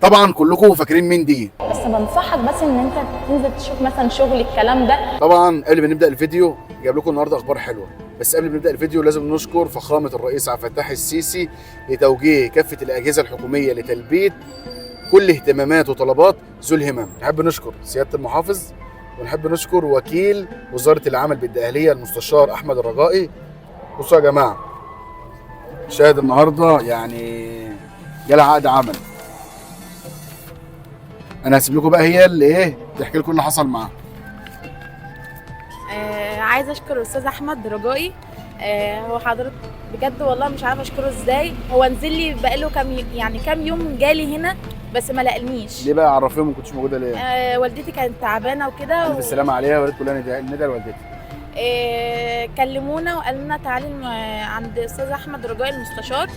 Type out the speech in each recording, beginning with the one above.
طبعا كلكم فاكرين مين دي. بس بنصحك بس ان انت تنزل تشوف مثلا شغل الكلام ده. طبعا قبل ما نبدا الفيديو جايب لكم النهارده اخبار حلوة، بس قبل ما نبدا الفيديو لازم نشكر فخامة الرئيس عبد الفتاح السيسي لتوجيه كافة الاجهزة الحكومية لتلبية كل اهتمامات وطلبات ذو الهمم. نحب نشكر سيادة المحافظ، ونحب نشكر وكيل وزارة العمل بالدقهليه المستشار احمد الرجائي. بصوا يا جماعة، شاهد النهارده يعني جالها عقد عمل. انا هسيب لكم بقى هي اللي ايه تحكي لكم اللي حصل معاها. عايزه اشكر الاستاذ احمد رجائي. هو حضرتك بجد والله مش عارفه اشكره ازاي. هو نزل لي بقاله كام يعني كام يوم جالي هنا بس ما لقانيش. ليه بقى؟ عرفيهم ما كنتش موجودة ليه؟ والدتي كانت تعبانة وكده الف السلامة عليها، ويا ريت كلنا ندعي لوالدتي. كلمونا وقالوا لنا تعالي عند استاذ احمد رجائي المستشار،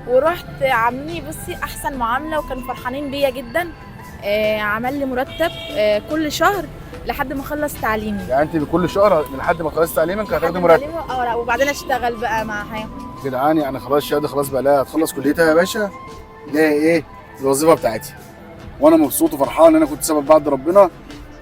ورحت عامليني بصي احسن معاملة وكانوا فرحانين بيا جدا. عمل لي مرتب كل شهر لحد ما اخلص تعليمي. يعني انت بكل شهر لحد ما خلصت تعليمك هتاخدي مرتب؟ اه، وبعدين اشتغل بقى مع حاجة. جدعان يعني خلاص الشهادة خلاص بقى، لها هتخلص كليتها يا باشا، لا ايه الوظيفة بتاعتي. وانا مبسوط وفرحان ان انا كنت سبب بعد ربنا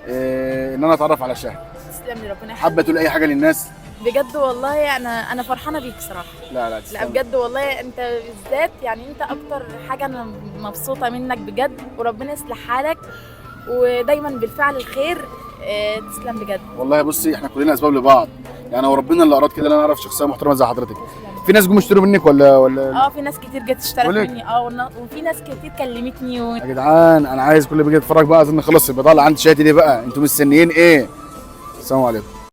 ان انا اتعرف على شهد. تسلم لي، ربنا حابة يخليك. تقول اي حاجة للناس؟ بجد والله انا فرحانة بيك صراحة. لا لا لا تسلم. بجد والله انت بالذات، يعني انت اكتر حاجة انا مبسوطة منك بجد، وربنا يصلح حالك ودايما بالفعل الخير. تسلم بجد. والله بصي احنا كلنا اسباب لبعض، يعني هو ربنا اللي اراد كده ان انا اعرف شخصية محترمه زي حضرتك. في ناس جم اشتروا منك ولا؟ اه، في ناس كتير جت اشترت بقولك. مني. وفي ناس كتير كلمتني يا جدعان انا عايز كل اللي بيجي يتفرج بقى عايزين نخلص البضاعة اللي عند شهادتي دي بقى، انتوا مستنيين ايه؟ السلام عليكم.